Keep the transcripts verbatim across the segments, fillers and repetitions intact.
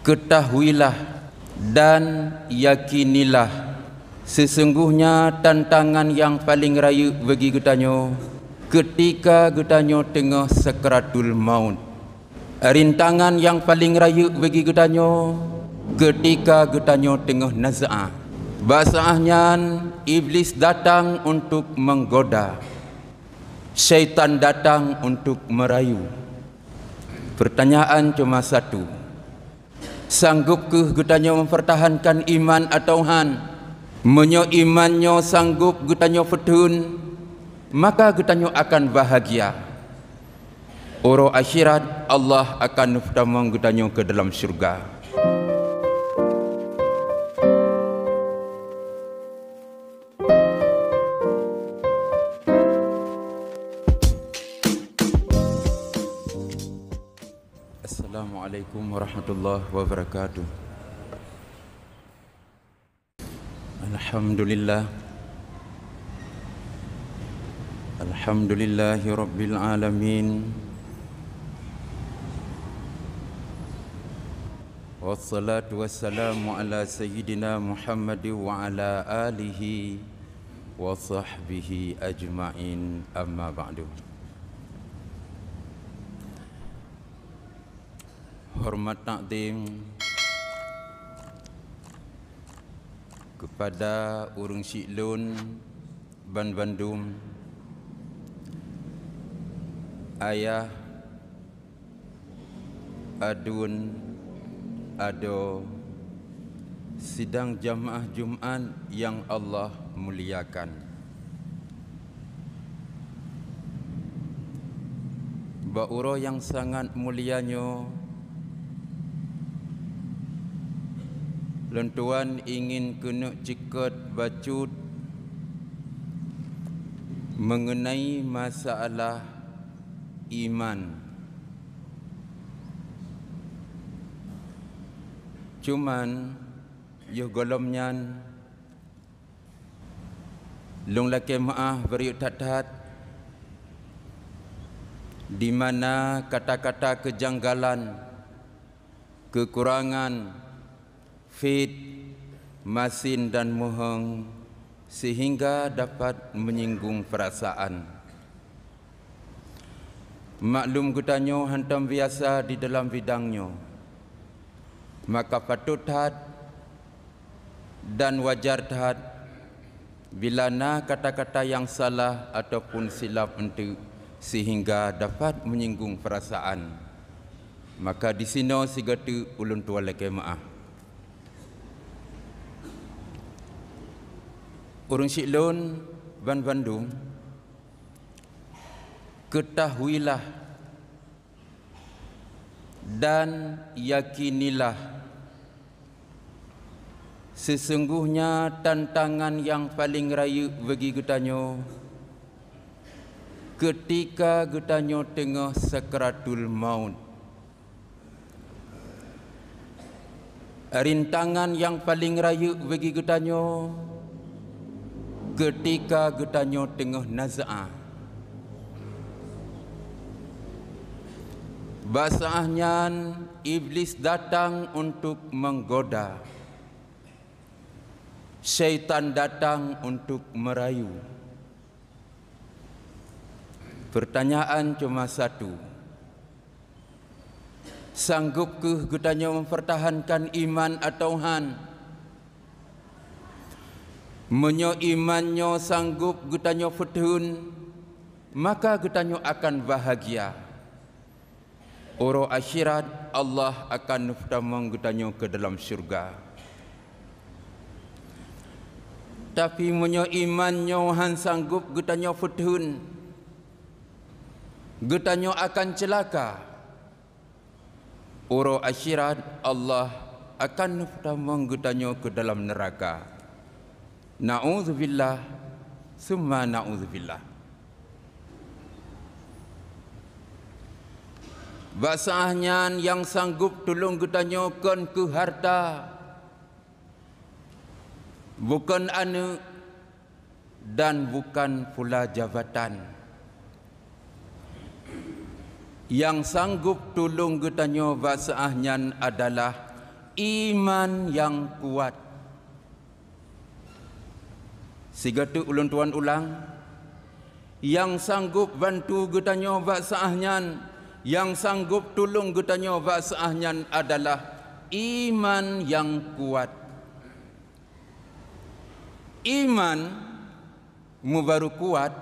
Ketahuilah dan yakinilah, sesungguhnya tantangan nyang paleng rayeuk bagi geutanyoe keutika geutanyoe teungoh sakratul maut. Rintangan nyang paleng rayeuk bagi geutanyoe keutika geutanyoe teungoh nazaah. Bak saát nyan, Iblis datang untuk menggoda, syaitan datang untuk merayu. Pertanyaan cuma satu, sanggob kheueh geutanyoe mempertahankan iman atawa han? Meunyoe iman nyoe sanggob geutanyoe peutheun, maka geutanyoe akan bahagia. Uroe akhirat, Allah akan neupeutamong geutanyoe keu dalam syeuruga. Assalamualaikum warahmatullahi wabarakatuh. Alhamdulillah. Alhamdulillahirabbil alamin. Wassalatu wassalamu ala sayyidina Muhammad wa ala alihi wa sahbihi ajmain, amma ba'du. Hormat takzim kepada ureuëng syik lôn banbandum, ayah, aduen, adoe, sidang jamaah Jumat nyang Allah muliakan. Bak uroe nyang sangat mulia nyoe, lôn tuan ingin keuneuk ceukeut bacut meungeunai masalah iman. Cuman, yoh gohlom nyan, lôn lakée meuáh beuriek that-that, di mana kata-kata keujanggalan, keukurangan, fit, masin dan meuheueng sehingga dapat menyinggung perasaan. Maklum geutanyoe hantom biasa di dalam bidang nyoe, maka patôt that dan wajar that bila na kata-kata nyang salah ataupun silap eunteuk sehingga dapat menyinggung perasaan. Maka disinoe sigoe teuk ulôn tuan lakée meuáh. Ureuëng syik lôn banbandum, ketahuilah dan yakinilah, sesungguhnya tantangan nyang paleng rayeuk bagi geutanyoe keutika geutanyoe teungoh sakratul maut. Rintangan nyang paleng rayeuk bagi geutanyoe keutika geutanyoe teungoh nazaah. Bak saát nyan, Iblis datang untuk menggoda. Syaitan datang untuk merayu. Pertanyaan cuma satu, sanggob kheueh geutanyoe mempertahankan iman atawa han? Meunyoe iman nyoe sanggob geutanyoe peutheun, maka geutanyoe akan bahagia. Uroe akhirat, Allah akan neupeutamong geutanyoe keu dalam syeuruga. Tapi meunyoe iman nyoe han sanggob geutanyoe peutheun, geutanyoe akan ceulaka. Uroe akhirat, Allah akan neupeutamong geutanyoe keu dalam neuraka. Na'udzubillah, summa na'udzubillah. Bak saát nyan nyang sanggob tulông geutanyoe kon kheueh hareuta, bukon aneuëk, dan bukan pula jabatan. Nyang sanggob tulông geutanyoe bak saát nyan adalah Iman nyang kuat. Sigoe teuk ulôn tuan ulang, nyang sanggob bantu geutanyoe bak saát nyan, nyang sanggob tulông geutanyoe bak saát nyan adalah iman nyang kuat. Iman meubaru kuat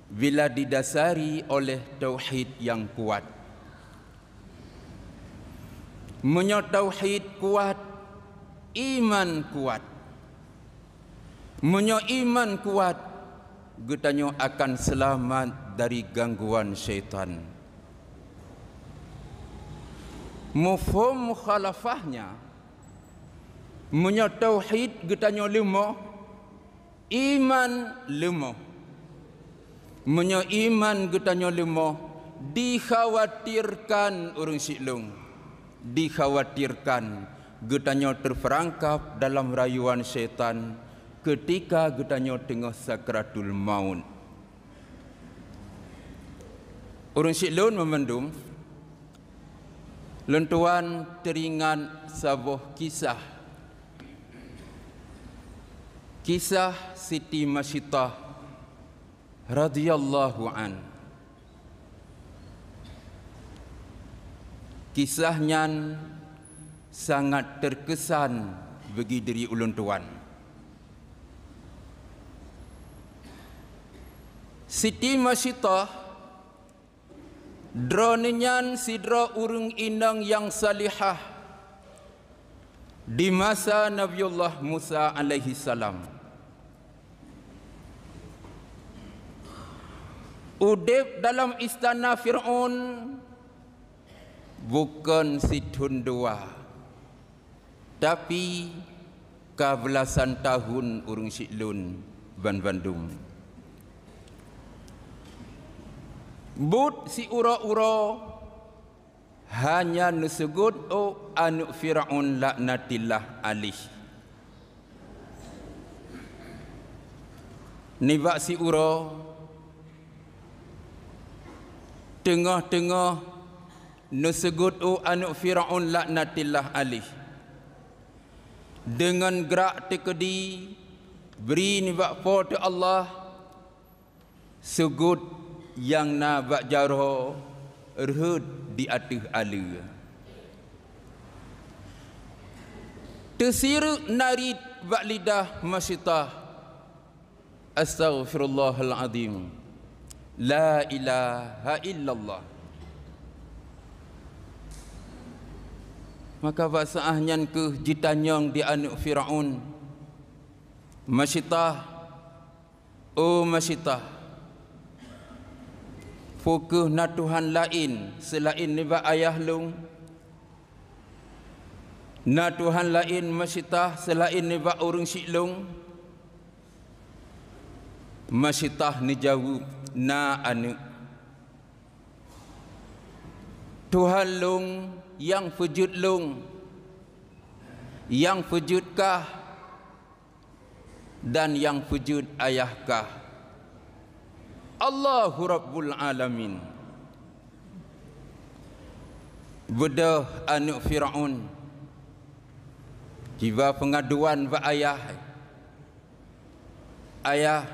bila didasari oleh tauhid nyang kuat. Meunyoe tauhid kuat, iman kuat. Meunyoe iman kuat, geutanyoe akan seulamat dari gangguan syaitan. Mafhum mukhalafahnya, meunyoe tauhid geutanyoe leumoh, iman leumoh. Meunyoe iman geutanyoe leumoh, dikhawatirkan ureuëng siklong, dikhawatirkan geutanyoe teupeurangkab dalam rayuan syaitan keutika geutanyoe teungoh sakratul maut. Ureuëng siklon meumandum, lôn tuan teuringat saboh kisah. Kisah Siti Masyitah radhiyallahu an. Kisah nyan sangat teukesan bagi diri ulôn tuan. Siti Masyitah, droeneuh nyan sidroe ureuëng inong nyang salihah di masa Nabiullah Musa alaihissalam. Udeb dalam istana Fir'aun bukon sithon dua, tapi ka beulasan tahun ureuëng siklon banbandum. Buet siuroe-uroe hanya neuseugot ôk aneuëk Fir'aun laknatillah alaih. Nibak siuroe, teungoh-teungoh neuseugot ôk aneuëk Fir'aun laknatillah alaih. Deungon grak teukeudi bri nibak Po teu Allah, seugot nyang na bak jaroe rhot di ateueh aleue. Teusireuk narit bak lidah Masyitah, "Astaghfirullahal azim. La ilaha illallah." Maka bak saát nyan kheueh jitanyong di aneuëk Fir'aun, "Masyitah, oh Masyitah, peu kheueh na Tuhan laén seulaén nibak ayah lôn? Na Tuhan laén Masyitah seulaén nibak ureuëng siklong?" Masyitah neujaweueb, "Na, aneuëk. Tuhan lôn nyang peujeuet lôn, nyang peujeuet kah, dan nyang peujeuet ayah kah. Allahu Rabbul Alamin." Beudôh aneuëk Fir'aun jiba peungaduan bak ayah, "Ayah,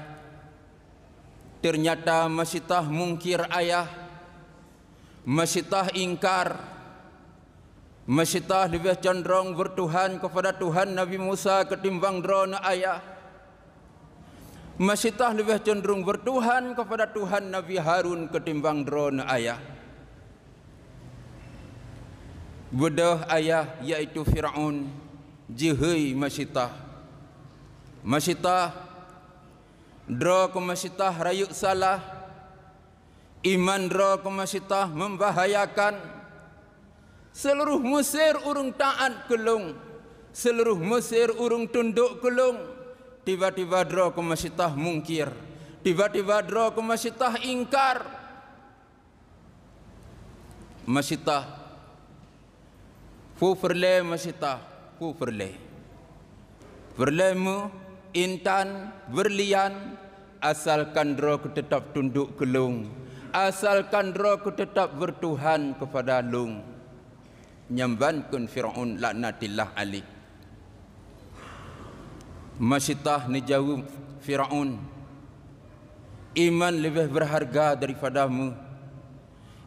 teunyata Masyitah mungkir, Ayah. Masyitah ingkar. Masyitah leubeh condrong beutuhan keupada Tuhan Nabi Musa keutimbang droeneuh, Ayah. Masyitah leubeh condrong beutuhan keupada Tuhan Nabi Harun keutimbang droeneuh, Ayah." Beudôh ayah, yaitu Fir'aun, jihôi Masyitah, "Masyitah, droe keu Masyitah rayeuk salah. Iman droe keu Masyitah meumbahayakan. Seuluruh Meusé ureuëng taát keu lôn, seuluruh Meusé ureuëng tundok keu lôn. Tiba-tiba droe keu Masyitah mungkir, tiba-tiba droe keu Masyitah ingkar." Masyitah, peue peureulée Masyitah, peue peureulée? Peureulée meu intan, beurlian, asalkan droe keu teutab tundok keu lôn, asalkan droe keu teutab beutuhan keupada lôn. Nyang ban kon Firaun laknatillah alaih. Masitah neujaweueb Firaun, "Iman leubeh berharga daripada meuh.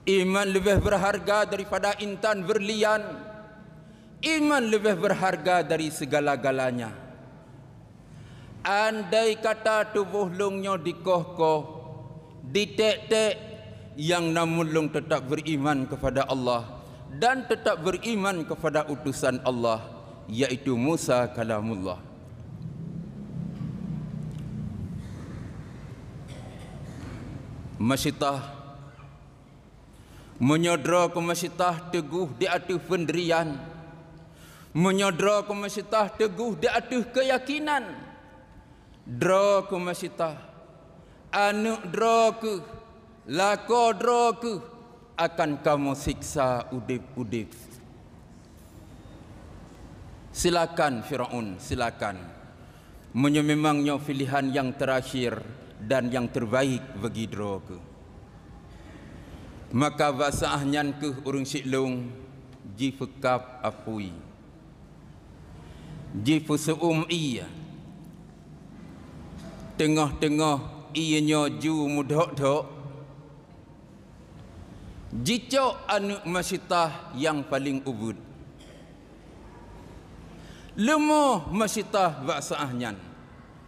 Iman leubeh berharga daripada intan berlian. Iman leubeh berharga dari segala-galanya. Andai kata tuboh lôn nyoe dikoh-koh, diték-ték, nyang namun lôn teutap beriman kepada Allah dan teutap beriman kepada utusan Allah, yaitu Musa kalamullah." Masitah, meunyoe droe keuh Masitah teugoh di ateueh peundirian, meunyoe droe keuh Masitah teugoh di ateueh keuyakinan, droe keuh Masitah, aneuëk droe keuh, lakoe droe keuh akan kamoe siksa udeb-udeb. Silakan Firaun, silakan. Meunyoe memang nyoe pilihan nyang teurakhir dan nyang terbaik bagi droe keuh, maka bak saát nyan keuh ureuëng siklong jipeukab apui, jipeuseu'uem ié. Teungoh-teungoh ié nyoe ju meudhok-dhok, jicok aneuëk Masitah nyang paleng ubeuet. Leumoh Masitah bak saát nyan,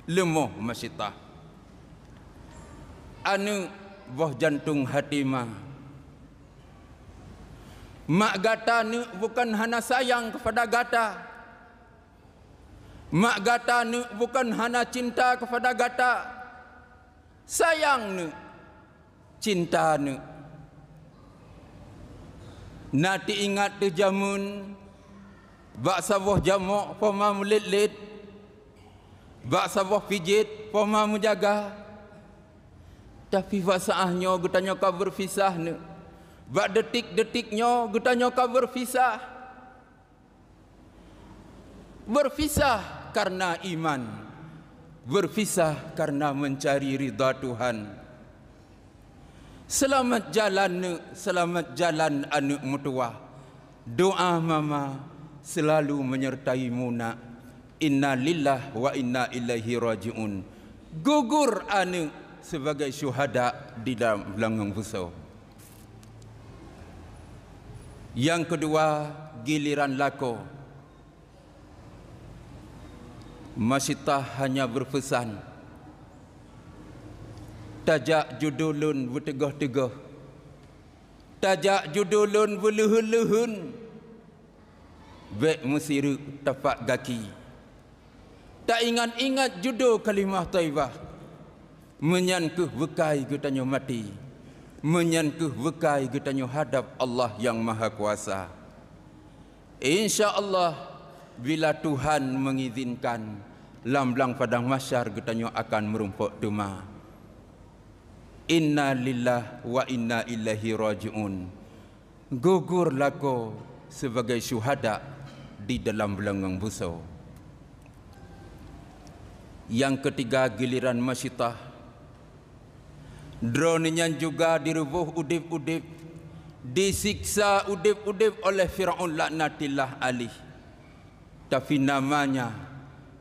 leumoh Masitah. Aneuëk boh jantong hatimah. Mak gata neuk bukan hana sayang kepada gata. Mak gata neuk bukan hana cinta kepada gata. Sayang neuk, cinta neuk. Na teuingat teuh jameun, bak saboh jamok poma meulet-let, bak saboh pijet poma meujaga. Tapi bak saát nyoe geutanyoe ka beupisah neuk. Bak detik-detik nyoe geutanyoe ka beupisah. Beupisah karena iman, beupisah karena mencari ridha Tuhan. Seulamat jalan neuk, seulamat jalan aneuëk meutuwah. Doa mama selalu menyertaimu nak. Inna lillah wa inna ilaihi raji'un. Gugur aneuëk sebagai syuhada di dalam blangang busoe. Nyang keudua, giliran lakoe. Masitah hanya beupeusan, "Tajak judoe lôn beuteugoh-teugoh, tajak judoe lôn beuleuheun-leuheun, bék meusireuk tapak gaki." Taingat-ingat judoe kalimah thaibah, meunyan keuh beukai geutanyoe maté, meunyan keuh beukai geutanyoe hadab Allah Nyang Mahakuasa. Insya Allah, bila Tuhan mengizinkan, lam blang padang mahsyar geutanyoe akan meurumpok teuma. Inna lillah wa inna ilaihi raji'un. Gugur lakoe sebagai syuhada di dalam blangang busoe. Nyang keutiga, giliran Masitah. Droeneuh nyan juga diruboh udeb-udeb, disiksa udeb-udeb oleh Firaun laknatillah alaih. Tapi namanya,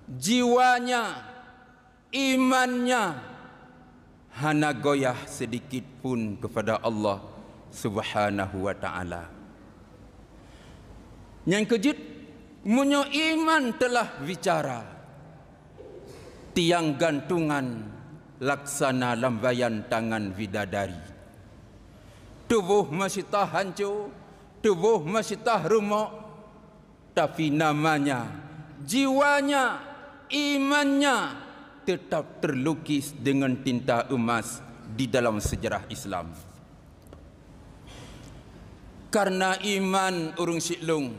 jiwanya, imannya hana goyah sedikit pun kepada Allah Subhanahu wa Ta'ala. Nyang keujeuet, meunyoe iman teulah bicara, tiang gantungan laksana lambaian tangan bidadari. Tuboh Masitah hanco, tuboh Masitah reumok, tapi namanya, jiwanya, imannya tetap terlukis dengan tinta emas di dalam sejarah Islam. Karena iman ureuëng siklong,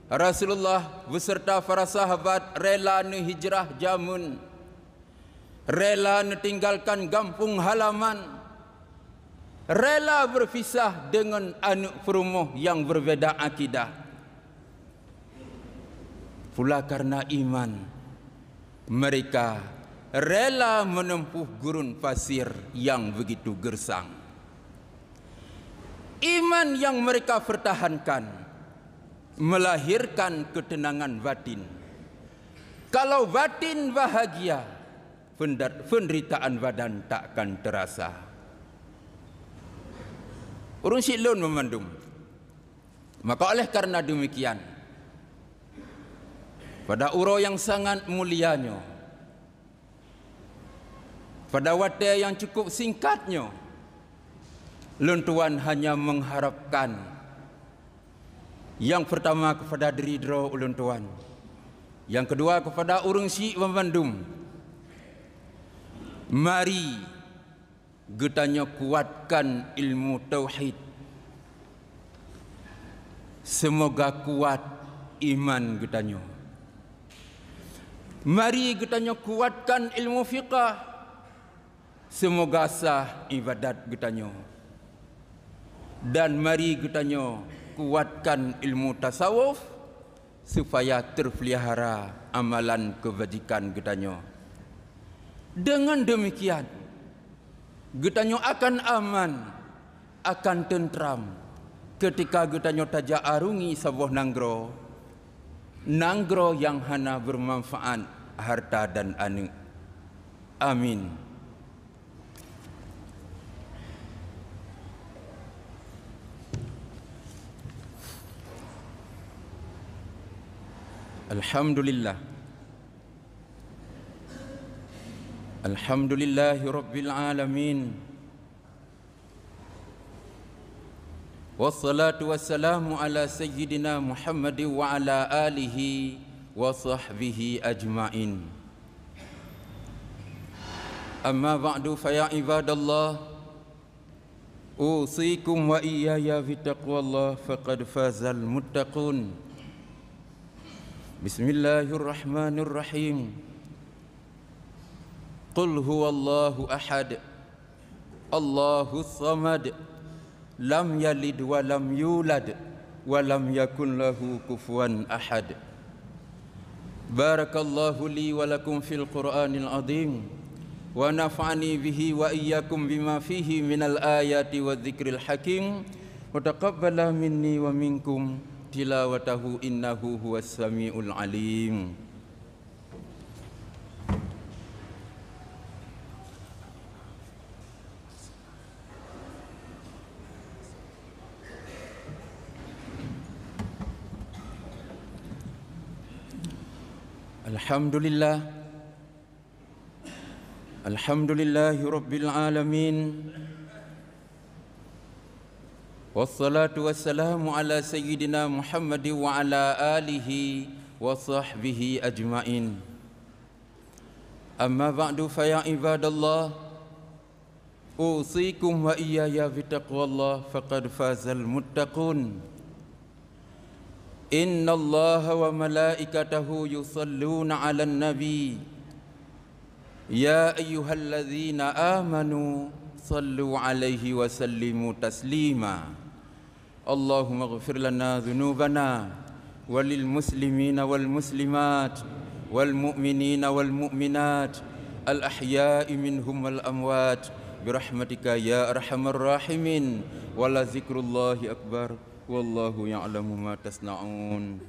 Rasulullah beserta para sahabat rela neuhijrah jameun, rela neutinggalkan gampông halaman, rela beupisah deungon aneuëk peurumoh nyang beubeda akidah. Pula karena iman, mereka rela menempuh gurun pasir nyang begitu gersang. Iman nyang mereka pertahankan, melahirkan ketenangan batin. Kalau batin bahagia, pendat-, penderitaan badan takkan terasa. Ureuëng syiek lôn meumandum. Maka oleh karena demikian, pada uroe nyang sangat mulia nyoe, pada watée nyang cukup singkat nyoe, lôn tuan hanya mengharapkan, nyang pertama kepada diri droe ulôn tuan, nyang kedua kepada ureuëng syiek bandum. Mari geutanyoe kuatkan ilmu tauhid. Semoga kuat iman geutanyoe. Mari geutanyoe kuatkan ilmu fiqah. Semoga sah ibadat geutanyoe. Dan mari geutanyoe kuatkan ilmu tasawuf, supaya terpelihara amalan kebajikan geutanyoe. Dengan demikian, geutanyoe akan aman, akan teuntram ketika geutanyoe tajak arungi saboh nanggroe, nanggroe nyang hana bermanfaat harta dan aneuëk. Amin. Alhamdulillah. Alhamdulillahi rabbil alamin. Wassalatu wassalamu ala sayyidina Muhammad wa ala alihi wa sahbihi ajmain. Amma ba'du, fa ya ibadallah, usikum wa iyaya bi taqwallah, faqad fazal muttaqun. Bismillahirrahmanirrahim. Qul huwallahu ahad. Allahus samad. Lam yalid wa lam yulad. Wa lam yakun lahu kufuwan ahad. Barakallahu li wa lakum fil Qur'anil azim. Wa nafa'ani bihi wa iyyakum bima fihi minal ayati wa dzikril hakim. Wa taqabbala minni wa minkum tilawatahu innahu huwas samiul alim. Alhamdulillah. Alhamdulillahi rabbil alamin. Wassalatu wassalamu ala sayyidina Muhammad wa ala alihi wa sahbihi ajmain. Amma ba'du, fa ya ibadallah, usikum wa iyaya bi taqwallah, faqad fazal muttaqun. Innallaha wa malaikatahu yusalluna 'alan nabi. Ya ayyuhalladzina amanu sallu 'alaihi wa sallimu taslima. Allahumma ighfir lana dzunubana wa lil muslimina wal muslimat wal mu'minina wal mu'minat al ahya'i minhum wal amwat bi rahmatika ya arhamar rahimin. Wa la dzikrullahi akbar. Wallahu ya'lamu ma tasna'un.